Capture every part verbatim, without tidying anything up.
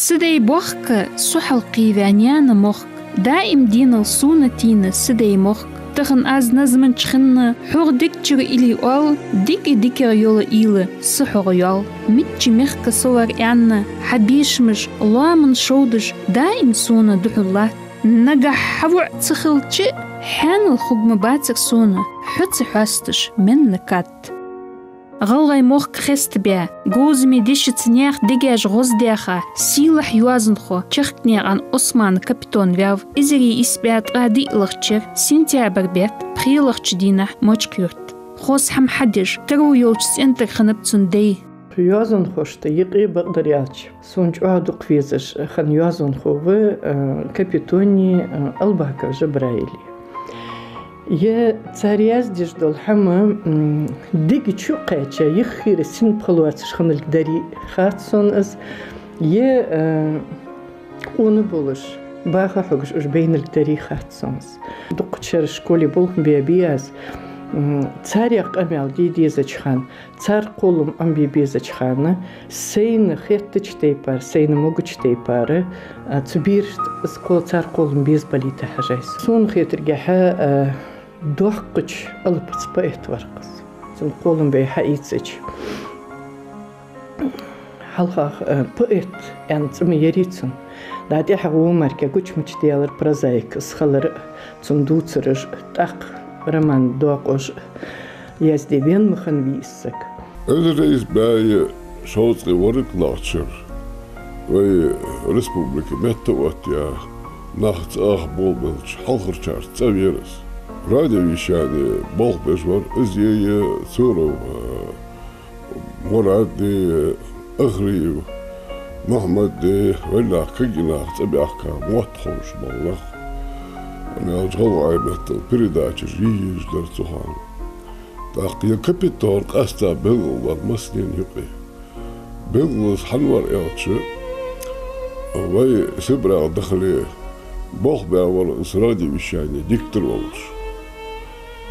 Са даьй бохк, со хьалкхийваь наьна мохк, даим денал сона тийна са даьй мохк. Тахан аз назманча хинна, хьох дикачара илли оал, дика дикагӀа йола уйла са хьогӀа йоал. Мичча мехка со вар аьнна, хьа бешамаш лоаман шовдаш даим сона духьал латт. Нагахь хьа воӀ ца хилча, хьанал хургма бацар сона, хьо ца хьоасташ менна кад. ГӀалгӀай мохк хестабаь, говзаме дешаца наьха дегаш гӀоздаьха, сийлахь йоазонхо Чахкнаькъан Осман Капитон ваьв эзар ийс бӀаь ткъаь диълагӀча шера сентябрь бетта пхелагӀча дийнахьа Мочкъий-Юрта. Хоза хӀама хьадеш, таро йолча цӀен тӀара хиннаб цун даьй. Йоазонхошта юкъе, бакъдар аьлча, сона чӀоагӀа дукха везаш хинна йоазонхо ва, э, Капитони, э, Албаков Жабраили. Е цар яздеш дола хӀама, м, дега чу кхаьча, юххера син пхи лоацаш хинналга дарий хац сона из, е, э, къона болаш, баха хьогаш уж байналга дарий хац сона из. Дукхача шера школе болх бе бий аз, м, царех къамаьл де дезача хана, цар кхоллам Ӏомабе безача хана, сайна хеттача тайпара, сайна могача тайпара, а, цу берашта из кхо-, цар кхоллам беза балийта хьажай со. Сона хетаргахьа, а, доккхача алапаца поэт вар-кх из. Цун кхоллам вай хьаийцача. ХьалхагӀа, а, поэт аьнна цӀи ма ярий цун. ДӀа тӀехьагӀа во мара-кх гуча-мича даьлар, прозаик из хилар а, цун дувцараш а, тӀаккха роман доакъош а язде венна ма хиннавий из саг. Эзар ийс бӀаь шовзткъеи ворхӀлагӀча шера вай республике меттаоттаяь, нах цӀагӀа болабелча хьалхарчарца цӀавера из. Радиовещане болх беш вар из, е, е Цуров, а, Муради, Ахриев Мухьмади, валлахӀи, кагий нах цӀабаьхка, мотт ховш бола нах. ХӀана аьлча гӀалгӀай меттала передачаш е езаш дар цу хана. ТӀаккха е Капитон къаьстта белгалваьв массанена юкъе. Белгала из хӀана вар аьлча, вай СибрегӀа дахале болх баь вар из радиовещане диктор волаш.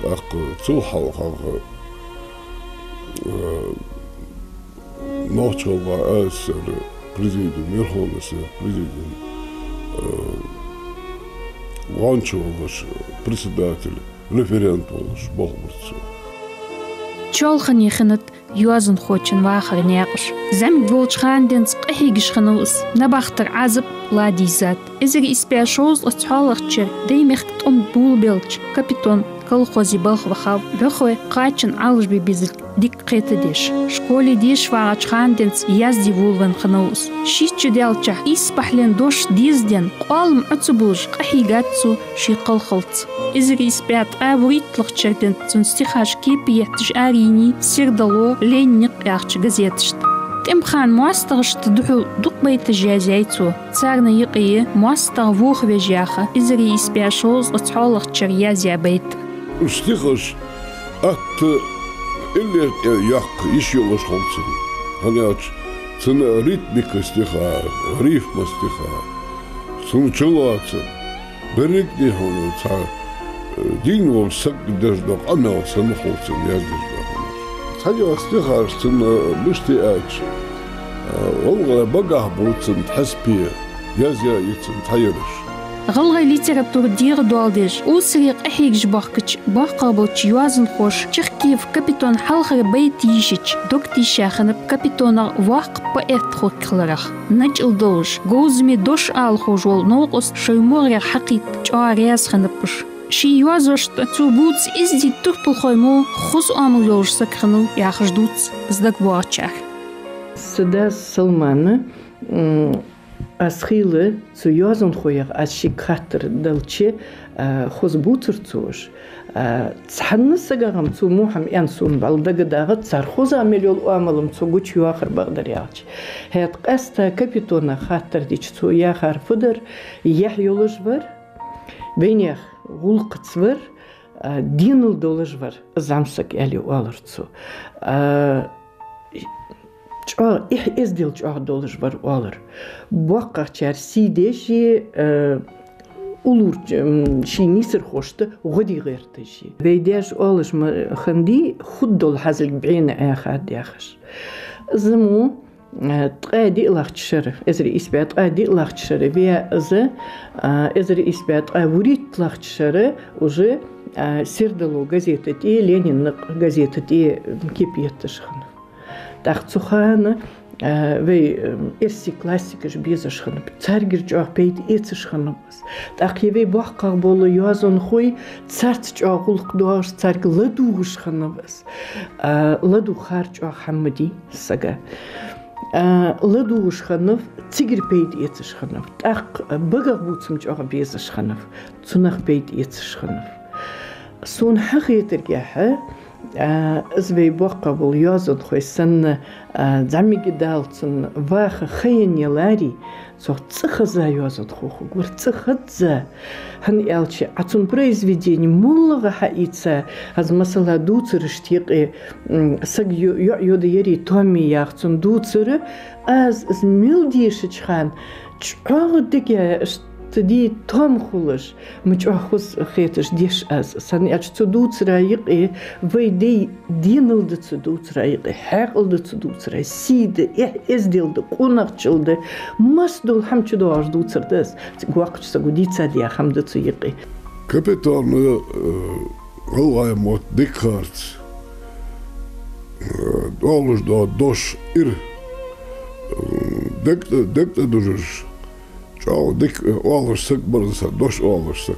ТӀаккха цул хьалхагӀа, э, Нохч-ГӀалгӀай АССР-а президиума Верховный Совет президиума, э, гӀонча волаш, председатель, референт волаш болх бир цо. Чоалхане хиннад йоазонхочун вахара наькъаш. ЗӀамига волча хана денз къахьегаш хиннав из, набахтара Ӏазап ладийгӀад. Эзар ийс бӀаь шовзткъеи цхьоалагӀча шера Даймехка тӀом болабелча, Капитон колхозе балха вахав, вӀаьхой кхачан Ӏалашбе безилга дика кхетадеш. Школе деша вагӀача хана денз язде волавенна хиннав из. Шийтта шу даьлча, ийс бахьален дош дезаденна, къоалам Ӏо ца буллаш, къахьийгад цо ший кхалхалца. Эзар ийс бӀаь ткъаь вурийтталагӀча шера денз цун стихаш кепе етташ арайийнай «Сердало», «Ленин никъ» яхача газеташта. ТӀема хана моастагӀашта духьал дукха байташ язъяьй цо. Царна юкъе «МоастагӀа вохавеш» яха, эзар ийс бӀаь шовзткъеи цхьоалагӀча шера язъяь байт. Уж стихаш атта иллера тӀа йоаккха йиш йолаш хул цун. ХӀана аьлча цун ритмика стиха, рифма стиха, цун чулоацам, берригаш а хьона цхьа, э, дийна волча сага деш дола къамаьл санна хул цун яздеш дола хӀамаш. Цхьайола стихаш цун, э, мишта я аьлча, э, гӀалгӀай багахь бувцаш цун хьисапе язъяь я цун цхьаераш. ГӀалгӀай литература дегӀадоаладеш, укх саре къахьегаш бахкача боккхагӀболча йоазонхоша Чахкиев Капитона хьалхара байт йийшача, дог тийша хиннаб Капитонах воккха поэт хургхиларах. НачӀал долаш, говзаме дош ала ховш вола новкъост шоай могӀарех хьакхийтта чӀоагӀа раьза хиннаб уж. Ший йоазошта цо бувца эздий турпалхой мо хоза оамал йолаш саг хиннав яхаш дувц из дагабоагӀачар. Са дас Салмана, м, аз хийла цу йоазонхоех аз шийга хаттар делча, а, хоза бувцар цо уж. А, цхьанне сагагӀа-м цо во хӀама аьнна сона бӀаргадагадоагӀац, цар хоза мел йола оамал-м цо гучайоахар, бакъдар аьлча. ХӀаьта къаьстта Капитона хаттар дича цо яхар фу дар: яхь йолаш вар, вайнаьха гӀулакхаца вар, а, денал долаш вар из зӀамсаг, аьле оалар цо. А, чӀоагӀа эхь-эздел чӀоагӀа долаш вар, оалар. БоккхагӀчар сий деш а, э, уллув, м, ший нийсархошта гӀо де гӀерташ а. Вай даьша оалаш ма хиннадий, хургдола хьазилг бӀена Ӏехад яхаш. Из мо э, ткъаь диълагӀча шера, эзар ийс бӀаь ткъаь диълагӀча шера ваь из, а, эзар ийс бӀаь ткъаь вуриттлагӀча шера уже, а, «Сердало» газета тӀа, «Ленин» газета тӀа кепа етташ хиннав. ТӀаккха цу хана, а, вай, м, эрсий классикаш безаш хиннаб, царгара чӀоагӀа пайда эцаш хиннав из. ТӀаккха е вай боккхагӀа бола йоазонхой, царца чӀоагӀа гӀулакх доагӀаш, царга ладувгӀаш хиннав из. А, ладувгӀар чӀоагӀа хӀама да сага. А, ладувгӀаш хиннав, цигара пайда эцаш хиннав. ТӀаккха багах бувцам чӀоагӀа безаш хиннав, цунах пайда эцаш хиннав. Сона хетаргахьа, а, из вай боккхагӀа бола йоазонхой санна, а, зӀамига Дала цунна ваха хайна яларе, цох цӀихеза йоазонхо хургвар, цӀихеза. ХӀана аьлча, Ӏа цун произведени моллагӀа хьаийца, аз масала дувцарашта юкъе, м, саг йо-, йоӀ йода ярий тоаме яха цун дувцар, аз из мел дешача хана чӀоагӀа дега ишта ди тоам хулаш, ма чӀоагӀа хоза хеташ деш аз. ХӀана аьлча цу дувцара юкъе вай даьй денал да цу дувцара юкъе, хьаькъал да цу дувцара, сий да, эхь-эздел да, къонахчал да, масса дола хӀама чудоагӀаш дувцар да из. Цига воккхача саго дийцад яха хӀама да цу юкъе. Капитона, э, гӀалгӀай мотт дика харц, э, оалаш дола дош ира, э, дег тӀа, дег тӀа дужаш, чӀоагӀа дика, э, оалаш саг вар из, дош оалаш саг.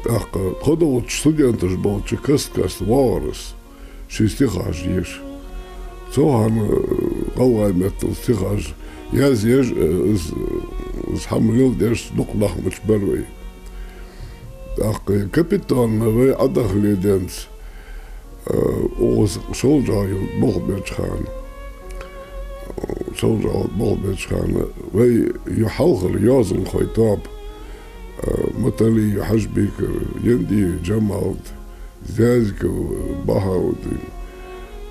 ТӀаккха тхо долча студенташ болча каст-каста воагӀар из, ший стихаш еша. Цу хана, э, гӀалгӀай меттала стихаш язъеш, э, из, из хӀама леладеш дукха нах мичаб вай. ТӀаккха Капитона вай Ӏодахале денз, э, укхаза Шолжа-ГӀалий болх беча хана, Шолжа-ГӀалий болх беча хана вай ю хьалхара йоазонхой тоаба, э, Маталиев Хьажбикар, Яндиев Джамалд, Зязиков Бахаудин.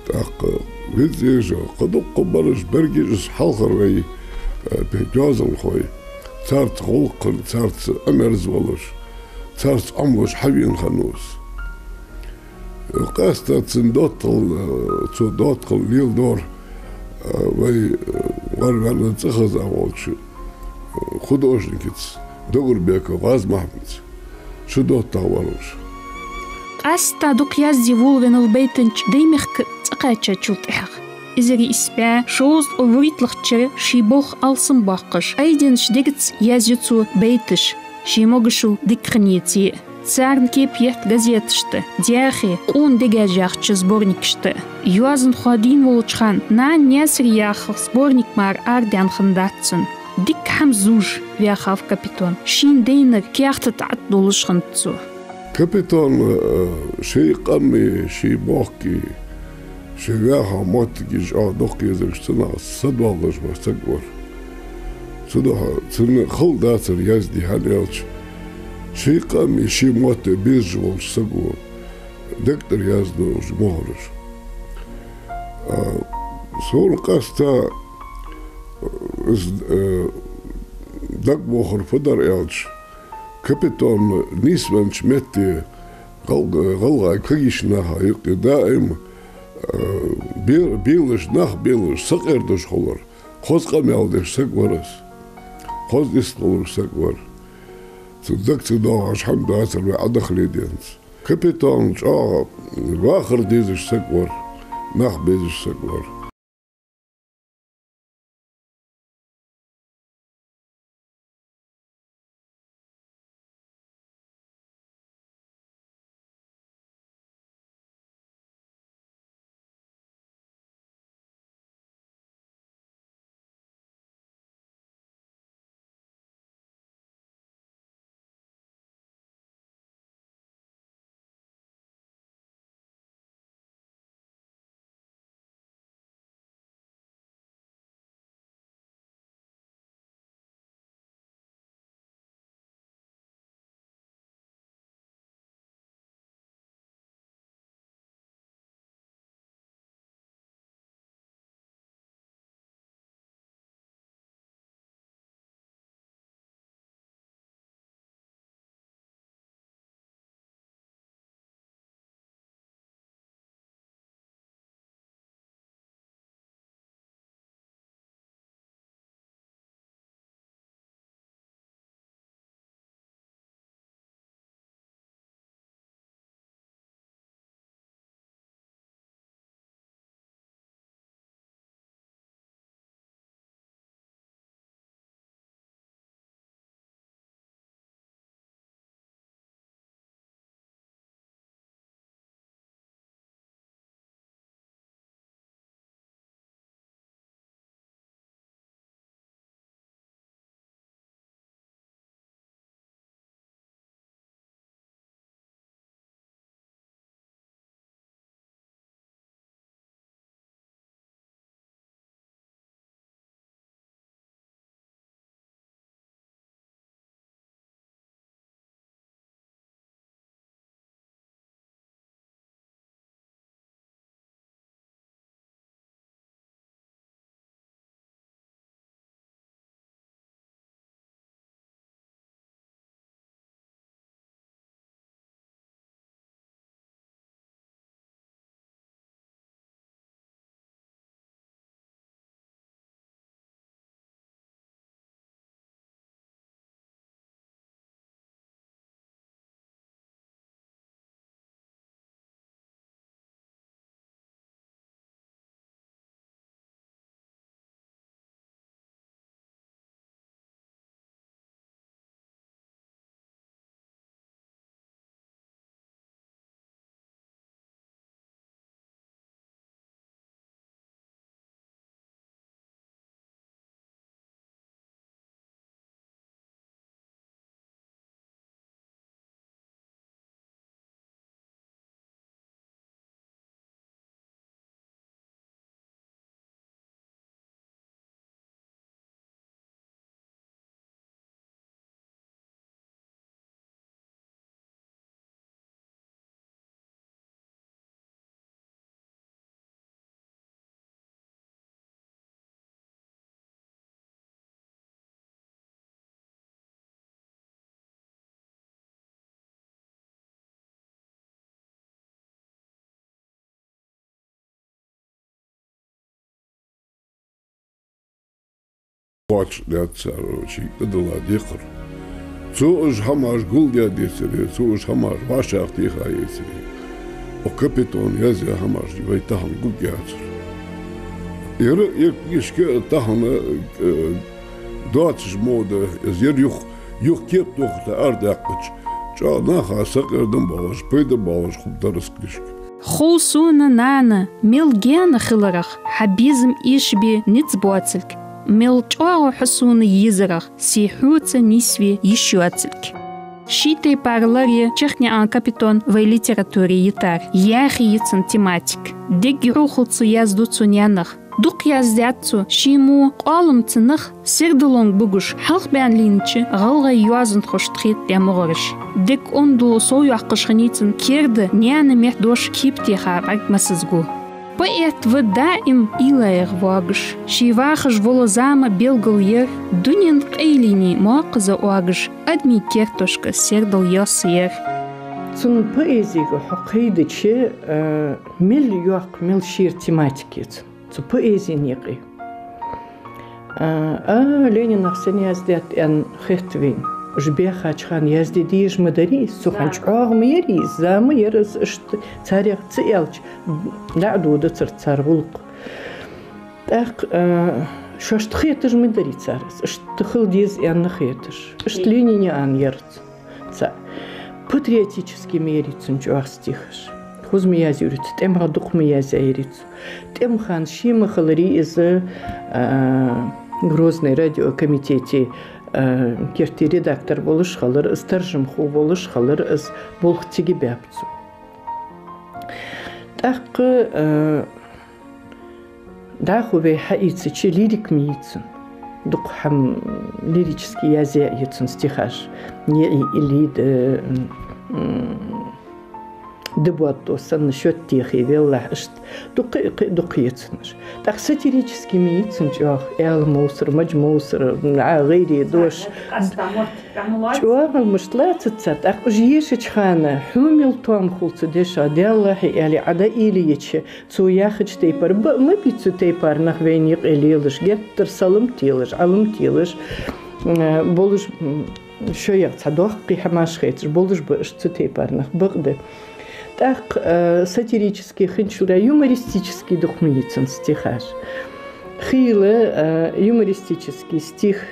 ТӀаккха визза ежа, кхы дуккха бараш, берригаш хьалхара вай, э, пхи йоазонхой. Царца гӀулакх хинна, царца Ӏомерза волаш, царца Ӏомалуш хьавена хиннав из. Къаьстта цун доттагӀал, э, цо доттагӀал леладора, э, вай, э, вар-ваьнна цӀихеза волча, э, художникаца, Догурбеков ГӀазмахьмадаца. Ши доттагӀа вар уж. Къаьстта дукха язде волавеннав байтанча Даймехка цӀакхаьчачул тӀехьагӀа. Эзар ийс бӀаь шовзткъеи вурийтталагӀча шера ший болх алсамбоаккхаш, айденаш дегаца язъю цо байташ, ший могашал дика хинна еце а. Царна кепа етт газеташта, «Даьхе», «Къона дегаш» яхача сборникашта. Йоазонхо дийна волча хана «Нана Наьсаре» яха сборник мара арадаьнна хиннадац цун. Дика хӀама зувш ваьхав Капитон. Шийна дайнар каьхата тӀа тӀадуллаш хиннад цо. Капитона, э, ший къамий, ший бохкий, ший ваьха моттигий чӀоагӀа дукха езараш цунах садоаллаш вар саг вар. Цудухьа цунна хала дацар язде, хӀана аьлча ший къамий, ший мотт безаш волча саго дег тӀара язду уж мухӀараш. А, сона къаьстта, э, из, э, дагабохар фу дар аьлча, Капитон нийсвеннача метте гӀал-, гӀалгӀай кагийча наха юкъе даим, э, бе-, белаш, нах белаш, сакъердаш хулар, хоза къамаьл деш саг вар из. Хоза дистхулаш саг вар. Цун дага ца доагӀаш хӀама дацар вай Ӏодахале денз. Капитон чӀоагӀа вахар дезаш саг вар, нах безаш саг вар. Кхоачаш дац цар ший тӀадилла декхар. Цо уж хӀамаш гулдаь децаре, цо уж хӀамаш вӀашагӀтеха ецаре, укх Капитона язъяь хӀамаш вай тахан гургьяцар. Ер, ер книжка тахан, э, доацаш мо да, из ер юха, юха керттера арадаьккхача, чӀоагӀа наха сакъердам болаш, пайда болаш хургдар из книжка. Хов сона, нана, мел гаьна хиларах хьа безам эшабе низ боацилга, мел чӀоагӀа хьо сона езарах, се хьоца нийсве йиш йоацилга. Ший тайпара ларъяь ЧехнаькӀан Капитона вай литературе йитар яхе я цун тематика. Дег йӀовхал цо язду цу наьнах. Дукха яздаьд цо ший мо къоаламца нах, сердалонга бугаш, хьалхбаьнна лийннача гӀалгӀай йоазонхошта хетадаь мугӀараш. Дег онда совйоаккхаш хиннай цун керда наьна мехь дош кепа теха бӀарг массаза. Поэт ва даим уйлаех воагаш, ший вахаш вола зама белгалъяр, дунен къайлений моакхаза оагаш, адамий керттошка сердал йоссаяр. Цун поэзега хьо кхайдача, э, мел йоккха, мел шера тематика я цун цу поэзен юкъе. А, а, Ленинах сенна яздаьд аьнна хет вайна. Уж баьхача хана язде дезаш ма дарий из, цу хана чӀоагӀа ма ярий из, зама яр из, иштта царех ца аьлча, дӀа а додацар цар гӀулакх. ТӀаккха, а, шоашта хеташ ма дарий цар из, иштта хила деза аьнна хеташ. Иштта Ленинан яр цун. Цхьа патриотически ма ярий цун чӀоагӀа стихаш. Хоза ма язъяьй цо, тӀемах дукха ма язъяьй цо. ТӀема хана ше ма хиллара из, а, Грозный радиокомитета, а, керттера редактор волаш хилар из, таржамхо волаш хилар из, болх цига баьб цо. ТӀаккха, а, дӀахо вай хьаийцача, лирика ма йий цун. Дукха хӀама лирически язъяь я цун стихаш. НеӀий илли да, м, м, дабоад тӀа санна шоатта техе веллахь, иштта. Дукха, кхы, дукха я цун уж. ТӀаккха сатирически ма йий цун чӀоагӀа. Аьла мовсар, маж мовсар, а, гӀайре дош. ЧӀоагӀал мишта лацац цар, тӀаккха уж ешача хана, хьо мел тоам хул цу дешах, Даьллахьий, аьле, Ӏа дӀаийлача, цо яхача тайпара, бакъ ма бий цу тайпара нах вайна юкъе лелаш, геттара салам телаш, Ӏалам телаш, э, болаш, м, шоайх цхьа доккхий хӀамаш хеташ, болаш ба уж цу тайпара нах, бакъда. ТӀаккха, э, сатирически хинначул юмористически дукха ма йий цун стихаш. Хийла, э, юмористически стих,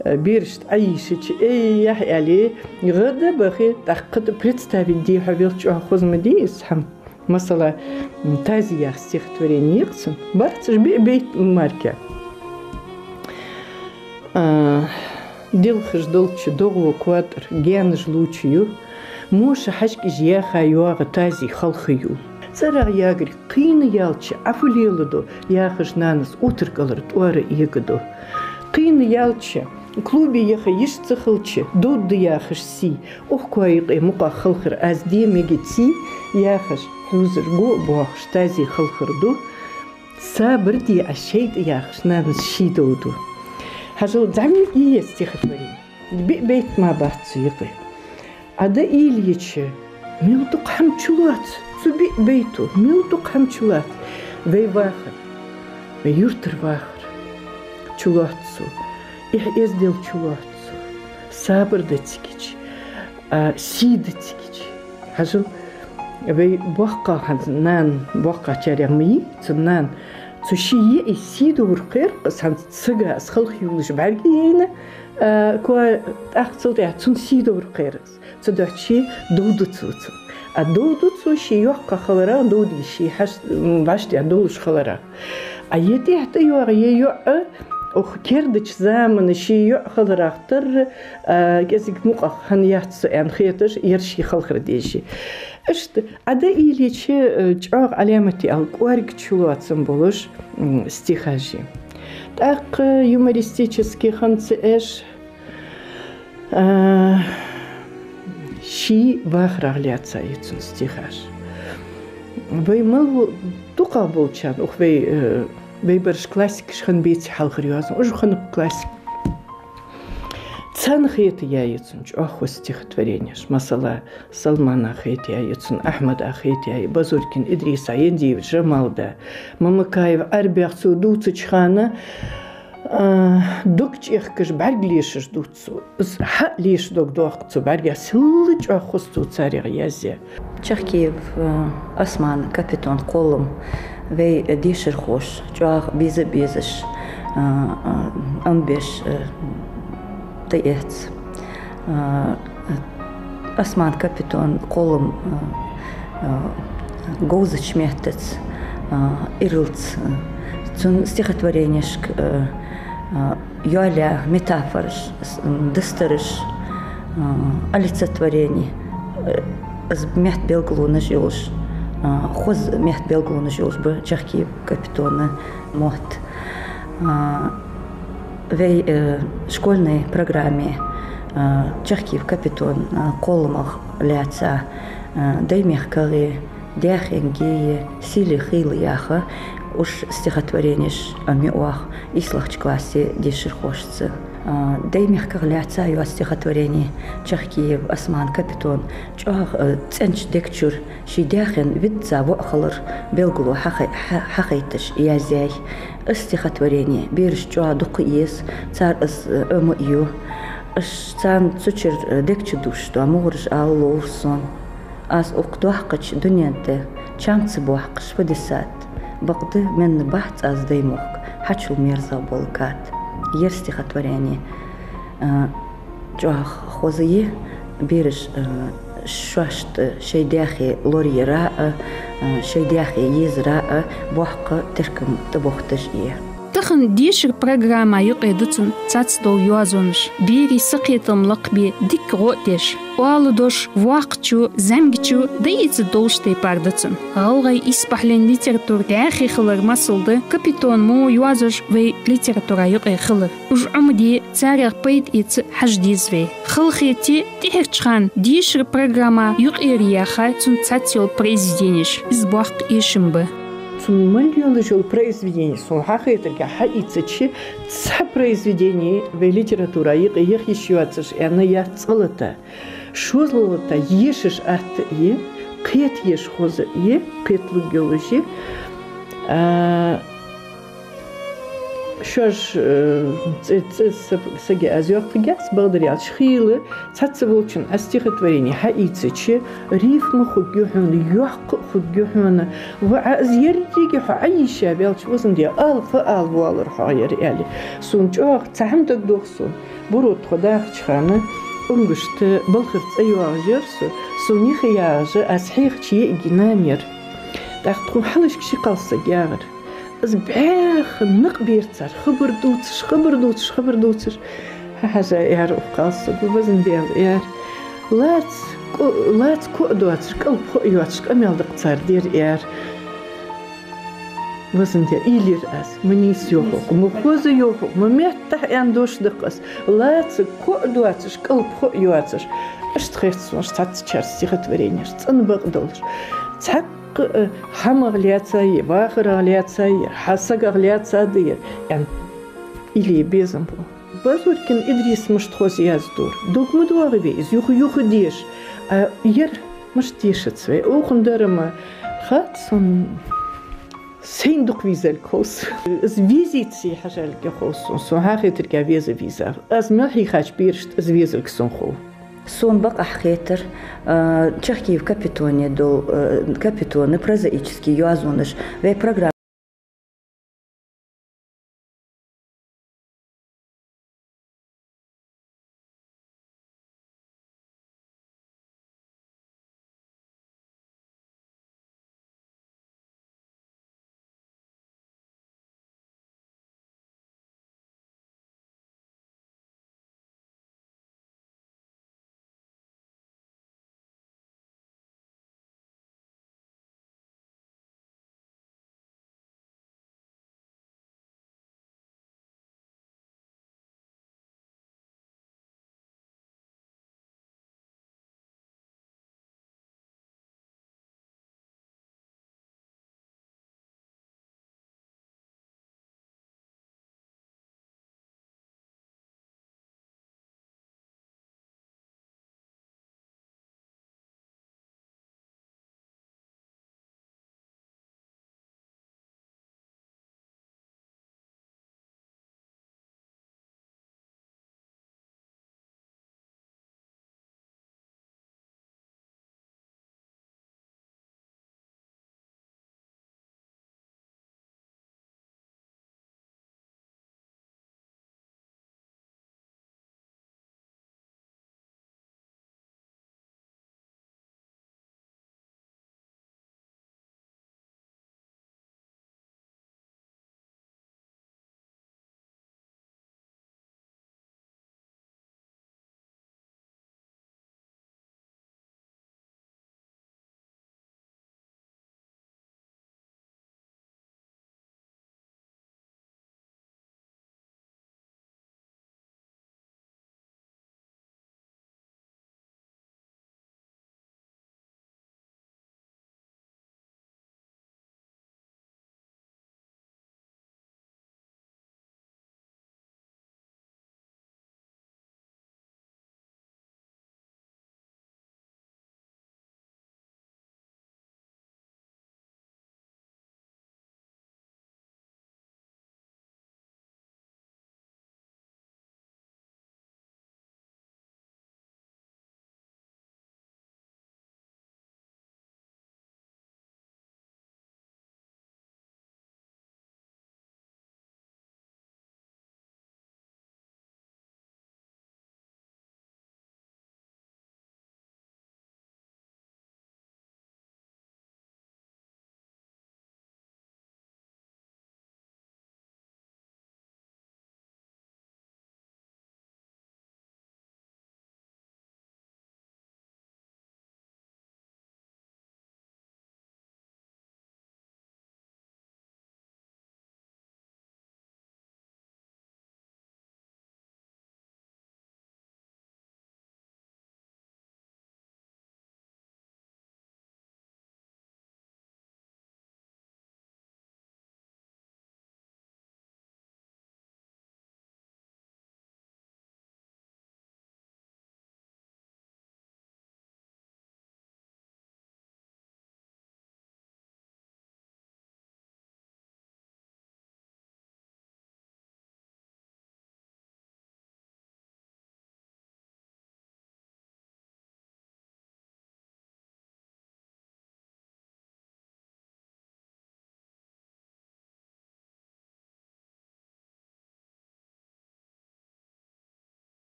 э, берашта Ӏайийшача, эй, яхь, аьле, гӀадда бахе, тӀаккха представить де хьо велча, чӀоагӀа хоза ма дий из хӀама. Масала, м, «Тази» яха стихотворени я-кх цун. Барцаш биъ бейт мара. А, делхаш долча догӀо котӀара гаьнаш лувча ю, моша хьажкӀижа яьха йоагӀа тази халха ю. ЦӀерагӀа ягар кхийна ялча, Ӏа фу леладу, яхаш, нанас утаркӀалара тӀоара эгадо. Кхийна ялча, клубе яха йиш ца хилча, довргда яхаш сий, укх коа юкъе мукъагӀа халхар аз де мегац, яхаш, хьувзаргу а боахаш, тази халхар ду. Сабар де Ӏа, шайтӀа, яхаш, нанас ший дов ду. Хьажал, зӀамига я ер стихотворени. Биъ бейт мара бац цу юкъе. Ӏа дӀаийлача, мел дукха хӀама чулоац, цу биъ бейто мел дукха хӀама чулоац. Вай вахар, вай юртара вахар чулоац цо, эхь-эздел чулоац цо, сабар да цигача, а, сий да цигача. Хьажал, вай боккхагӀа хӀанз нана, боккхагӀчарех ма йий цун нана, цу ший йиӀий сий довра кхер-кх из, хӀанз сага из халхаювлаш бӀаргаяйна, а, коа тӀаккха цул тӀехьа цунна сий довра кхер из. Цудухьа ше дов ду цо цунна. А дов ду цо ше йоккха хиларах, дов де ше хьаш-, м, вӀаштӀехьа долаш хиларах. А е тӀехьа тӀайоагӀа е йоӀ, укх кердача замана ше йоӀ хиларах тарра, а, кӀезига мукъагӀа хӀана яц со аьнна хеташ, ер ше халхар деш. Иштта, Ӏа дӀаийлача, э, чӀоагӀа Ӏаламате ала кӀоарга чулоацам болаш, м, стихаш я. ТӀаккха юмористически хинна ца Ӏеш, а, ший вахарах лаьца я цун стихаш. Вай мел дукхагӀа болчарна, укх вай, э, вай бараш классикаш хинна беций хьалхара йоазонхой, уж хиннаб классик. Царна хетаяь я цун чӀоагӀа хоза стихотворенеш. Масала, Салмана хетаяь я цун, Ахьмада хетаяь я, Базоркин Идриса, Яндиев Жамалда, Мамакаев Ӏарбех цо дувцача хана, А, дог чӀехкаш бӀарг лешаш дувц цо. Из хьа леша дог доаккх цо бӀарга, силла чӀоагӀа хоза цо царех яздаьд. Чахкиев, э, Осман капитон кхоллам вай дешархоша чӀоагӀа беза а безаш, э, э, Ӏомабеш, э, тӀаэц. Э, Осман капитон кхоллам, э, э, говзача меттаца, э, иралца, э, цун стихотворенешка, э, э, йоалаяь метафораш, с-, м, дустараш, э, олицетворени, э, из метта белгалонаш йолаш, э, хоза метта белгалонаш йолаш ба Чахкиев капитона мотт. Э, вай, э, школьни программе, э, Чахкиев капитон, э, кхолламах лаьца, э, Даймехкагӏеи, Даьхен геи, Сийле хийла яха уж стихотворенеш Ӏомаю оаха ийслагӏча классе дешархошца. А, Даймехках лаьца йоаца стихотворени Чахкиев Осман капитон чӏоагӏа, а, цӏенача дег чура ший Даьхен визза воӏ хилар белгало хьахай-, хьа-, хьахайташ язъяьй. Из стихотворени берашта чӏоагӏа дукха еза, цар из, а, Ӏомаю. Аш царна цу чура, а, дег чу дувцаш дола мугӏараш ала ловра сона. Аз укх доккхача дунен тӏа чам ца боаккхаш фу де сад, бакъда менна бац аз Даймохк хьачул мерза бола кад. Ер стихотворени, а, чӏоагӏа хоза я, бераш, а, шоашта шоай Даьхе лораяра а, а, шоай Даьхе езара а боккха теркам тӏабохийташ я. Тахан дешара программа юкъе да цун цхьацца дола йоазонаш, берий сакхетам лакхбе дикка гӏо а деш, оала дош воккхачо, зӏамигачо дӏаийца долаш тайпара да цун. Гӏалгӏай исбахьален литература дӏаьхе хилар масал да, капитон мо йоазош вай литература юкъе хилар. Уж Ӏомаде, царех пайда эца хьажа деза вай. Халахете, тӏехьарча хана дешара программа юкъера яьха цун цхьацца йола произведенеш, из боккха эшам ба. Цун мел йолаш йола произведени сона хьахетарга хьаийцача, цхьа произведени вай литература юкъе яха йиш йоацаш аьнна яц цкъа-латта. ШозлагӀа-латта ешаш атта я, кхета еш хоза я, кхеталургйолаш я. А, шоаш, э, цӏи-, цӏи са-, сага аз йоаккхаргьяц, бакъдар аьлча, хийла цхьацца волчун аз стихотворени хьаийцача, рифма хургья хьона, йоккха а хургья хьона. Ва Ӏа из еррига хьо Ӏайийша ваьлча, везан Даьла, ала фу ала воаллар хьогӏ ер, аьле. Сона чӏоагӏа цхьа хӏама дагадох сона. Буро тхо дахача хана Унгашта балхара цӏай йоагӏаш яр со, сона юхе ягӏаш, аз хьехача йиӀига нана яр. Тӏаккха тхона хьалхашка ши-кхалсаг ягӏар. Из бӏаьха накъабер цар, хабар дувцаш, хабар дувцаш, хабар дувцаш. Хьажа, аьлар укх кхалсаго, везан Даьла, аьлар. Лаца ко-, лаца коа доацаш, кӏалха хо а йоацаш, къамаьл да-кх цар дер, аьлар. Везан Даьла, уйла йир аз, ма нийса йоах укхо, ма хоза йоах укхо, ма меттахь аьнна дош да-кх из. Лаца коа доацаш, кӏалха хо а йоацаш. Иштта хет сона цхьаццачар стихотворенеш, цӏена бакъдолаш. Цхьаккха, э, хӏамах лаьца я, вахарах лаьца я, хьа сагах лаьца да ер, аьнна, уйла е безам ба. Базоркин Идриса мишта хоза яздора. Дог ма доагӏий вай из юха-юха деша. А ер мишта дешац вай? Укхун дара ма хац сона. Сайна дукха везалга хов сона. Из везийта сий хьажалга хов сона. Сона хьахетарга веза веза. Аз мел хьийхача берашта из везалга сона хов. Сона бакъахьа хетар, а, Чахкиев капитоне дол-, а, капитона прозаически йоазонаш вай программа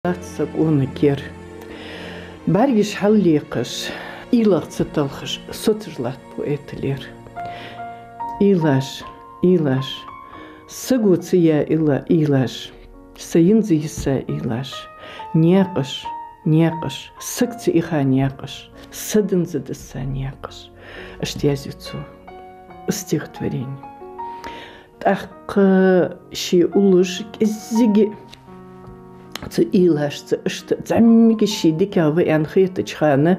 латт са къона кер. БӀаргаш хьаллекхаш, уйла ца телхаш, соцаш латт поэта лер. Уйлаш, уйлаш, саго ца яь уйла-, уйлаш, са йинза йиса уйлаш, наькъаш, наькъаш, саг ца иха наькъаш, са динза дисса наькъаш. Иштта язъю цо из стихотворени. ТӀаккха ший уллаш кӀеззига цу уйлашца иштта зӀамига ший дикагӀа ва аьнна хетача хана,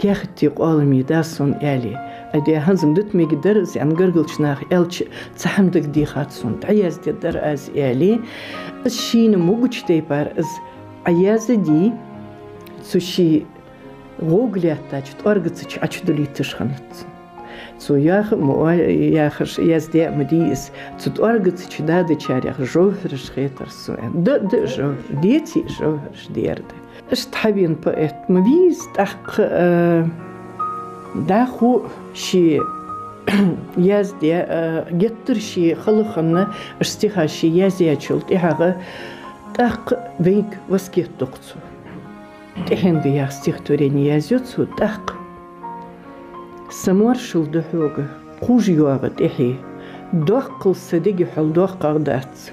каьхатий къоаламе да сона аьле. Айде, хӀанз-м дита мегаргдар из аьнна, гаргарча наха аьлча, цхьа хӀама дагадехад сона, дӀаяздергдар аз аьле. Из шийна могача тайпара из Ӏа язде, цу ший гӀовга лаьттача тӀоаргаца чу Ӏочудулийташ хиннад цунна. Цо яха а ма оал-, яхаш яздаь а ма дий из. Цу тӀоаргаца чу дадачарех жовхӀараш хетар сона. Да, да, жовхӀар, деций жовхӀараш дера да. Иштта хьавена поэт ма вий из, тӀаккха, а, дӀахо ше яздаь, а, геттара ше хала хинна, иштта стихаш ше язъяьчул тӀехьагӀа, тӀаккха вайга васкет ду-кх цо. «ТӀехьенга» яха стихотворени язъю цо тӀаккха. Са моаршал да хьога, кхувш йоагӀа тӀехье, доккхал са дега хьол доккхагӀа дац.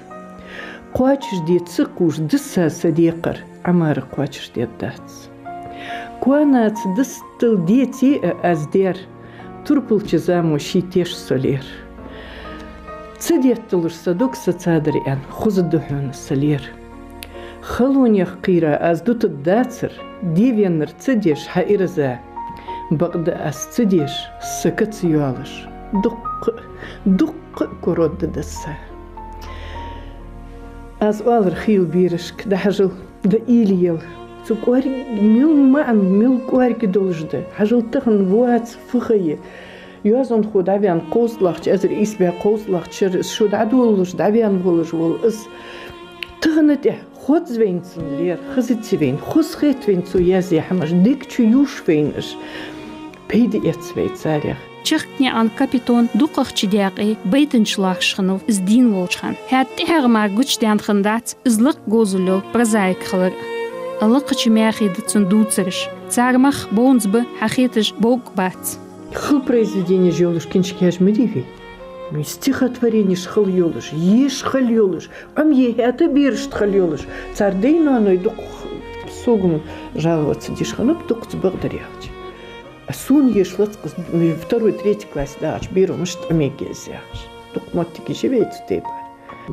Кхоачашде ца кхувш, дисса са декхар Ӏа мара кхоачашдергдац. Коанаца дистал деце а аз дер, турпалча замо ший теш со лер. Ца детталуш са дог са цадар аьнна, хоза да хьона са лер. Халонех кхийра аз дутаргдацар, де веннар ца деш хьа ираз а. Бакъда аз ца деш, са ка ца йоалаш, дуккха, дуккха курод да дисса. Аз оалар хийла берашка, дӀахьажал, да уйла ел. Цу кӀоарга мел маӀан, мел кӀоарга долаш да. Хьажал, тахан вац, фу ха я. Йоазонхо дӀаваьнна кховзткъалагӀча, эзар ийс бӀаь кховзткъалагӀча шера из шу дӀадолалуш, дӀаваьнна волаш вола из. Тахан тӀехьа хоза вайна цун лер, хазаций вайна, хоза хет вайна цо язъяь хӀамаш, дег чу юш вайна уж, пайда эц вай царех. Чехканаькъан Капитон дукхагӀча даькъе байтанча лоархӀаш хиннав из дийна волча хана. ХӀаьта тӀехьагӀа мара гучадаьнна хиннадац из лакха говзал йола прозаик хилар а. Лакхача маьхе да цун дувцараш. Цар мах бовнза ба хьахеташ бовкъа бац. Хала произведенеш йолаш книжкаш ма дий вай. Стихотворенеш хала йолаш, еш хала йолаш, Ӏомае хӀаьта берашта хала йолаш. Цар даьй-ноаной дукха, сога-м жаловаться деш хиннаб дукхаза, бакъдар аьлча. А сона еш лац-кх из, второй, третий классе дагӀача беро мишта Ӏомаергья из яхаш. Дукха моттигаш я вай цу тайпара.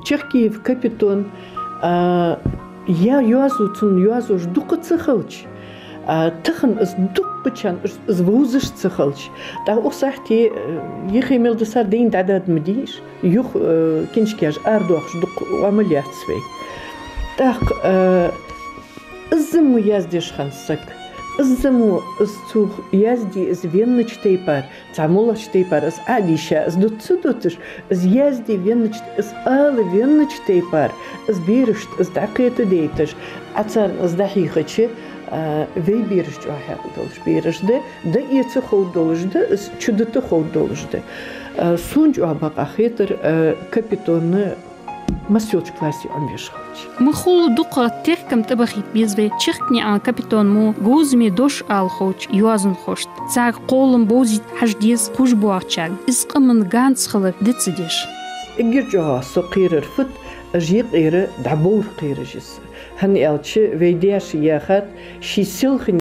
Чехкиев Капитон, а, я-, йоазув цун йоазуш дукха ца хилча, а, тахан из дукхачарна из, из вовзаш ца хилча, тӀаккха укх сахьте, э, юхе мел дисар дайна дӀадад ма дий уж, юха, э, книжкаш арадоахаш дукха оамал яц вай. ТӀаккха, э, Иззамо яздеш хинна саг. Иззамо из цо язде, из веннача тайпара, цхьа моллагӀча тайпара из Ӏодийша, из дут ца дуташ, из язде веннача, из ала веннача тайпара, из берашта из дӀакхетадайташ, Ӏа царна из дӀахьийхача, а, вай бераш чӀоагӀа хьаькъал долаш бераш да, дӀаэца ховргдолаш да, из чудита ховргдолаш да. А, сона чӀоагӀа бакъахьа хетар, а, Капитона массайолча классе Ӏомавеш хилча. Ма хулла дукхагӀа теркам тӀабахийта беза вай Чехканаькъан Капитона мо говзаме дош ала ховча йоазонхошта. Цар кхоллам бовзийта хьажа деза кхувш боагӀачарна, из къаман ганз хилар дицдеш. Эггара чӀоагӀа со кхерар фуд, уж юкъера дӀабовра кхераш я са. ХӀана аьлча, вай даьша яхад, ший селхан